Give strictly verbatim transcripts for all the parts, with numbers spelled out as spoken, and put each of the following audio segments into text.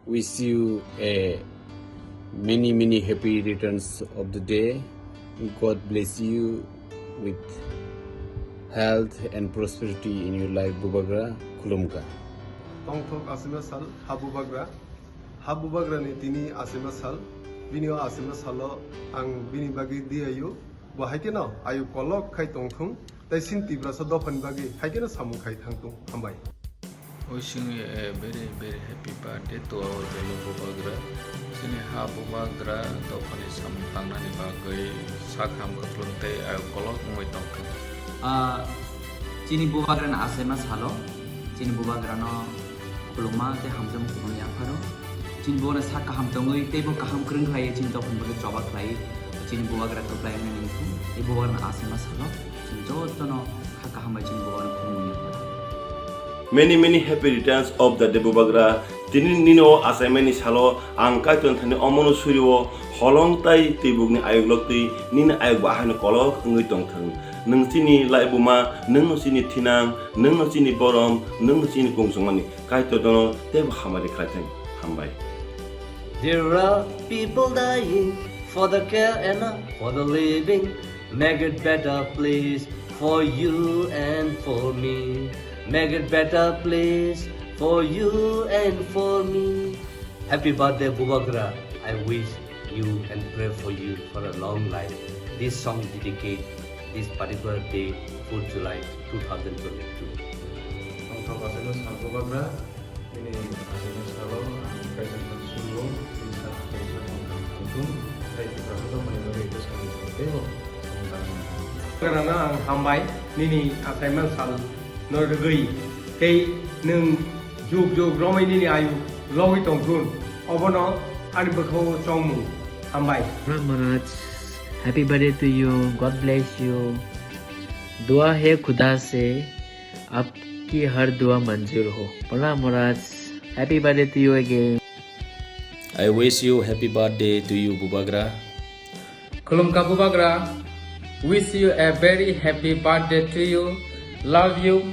Wish you a many, many happy returns of the day. God bless you with health and prosperity in your life, Bubagra. Khulumkha. Tongthok Achaima sal, ha Bubagra. Ha Bubagra ni tini Achaima sal. Bini o Achaima salo ang bini bagwi diyayu. Bo hai kheno ayu kolok khai tongthung. Tai sin Tiprasa dophani bagwi hai kheno samung khai thangthung. Hambai. Wishing you a very, very happy birthday to our Delu Bubagra. Chini ha Bubagra dophani samung tangnani bagwi sak ham kwplwng tei ayuk kolok wngwi tongthung. Ah, chini Bubagrano Achaima salo, chini Bubagrano khulumma tei hamjakma khulumma yapharo. Chini Bubagrano sak kaham tongwi teibo kaham kwrwng khlaiwi chini dophani bagwi choba khlaiwi. Chini Bubagra kwplai wngwi tongthung. Tei Bubagrano Achaima salo. Chwng jotono kha kaham bai chini Bubagrano khulumwi ya. Many, many happy returns of the day, Bubagra. Tini nini o achaimani salo ang Kaitor thani omono surio holong tai twibukni ayuk loktwi nini ayuk bo ahaino kolok wngwi tongthung. Nwng chini laibuma, nwngno chini thinang, nwngno chini borom, nwngno chini kungsungmani Kaitor nono teibo hamari khlaithung. Hambai. There are people dying for the care and for the living. Make it better, please, for you and for me. Make it better, please, for you and for me. Happy birthday, Bubagra. I wish you and pray for you for a long life. This song dedicate this particular day, fourth July two thousand twenty-two. Tongthok achaima sal Bubagra. Bini achaima salo ang Kaitor thani surio, bini sak kaisa tongthok tongthung, tei Tipra Motha manwi bagwi bwskango teibo samung tangmani. Bubagrano ang hambai, nini achaima sal no rwgwi, tei nwng juk juk romwi nini ayu logwi tongthun, obono ani bwkhao chongmung. Hambai. Maharaj, happy birthday to you. God bless you. दुआ है खुदा से, आपकी हर दुआ मंजूर हो। Pranav Maharaj, happy birthday to you again. I wish you happy birthday to you, Bubagra. Khulumkha Bubagra, wish you a very happy birthday to you. Love you,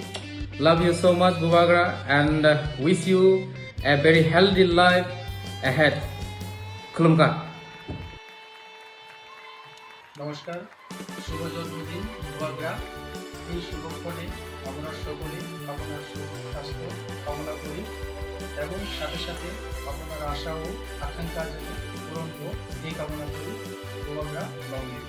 love you so much, Bubagra, and uh, wish you a very healthy life ahead. Khulumkha. নমস্কার, শুভ জন্মদিন বুবাগ্রা। এই শুভক্ষণে আমরা সকলে আপনার সুখ স্বাস্থ্য কামনা করি এবং সাথে সাথে আপনার আশা ও আকাঙ্ক্ষা যাতে পূরণ হোক, এই কামনা করি। বুবাগ্রা, লং লিভ।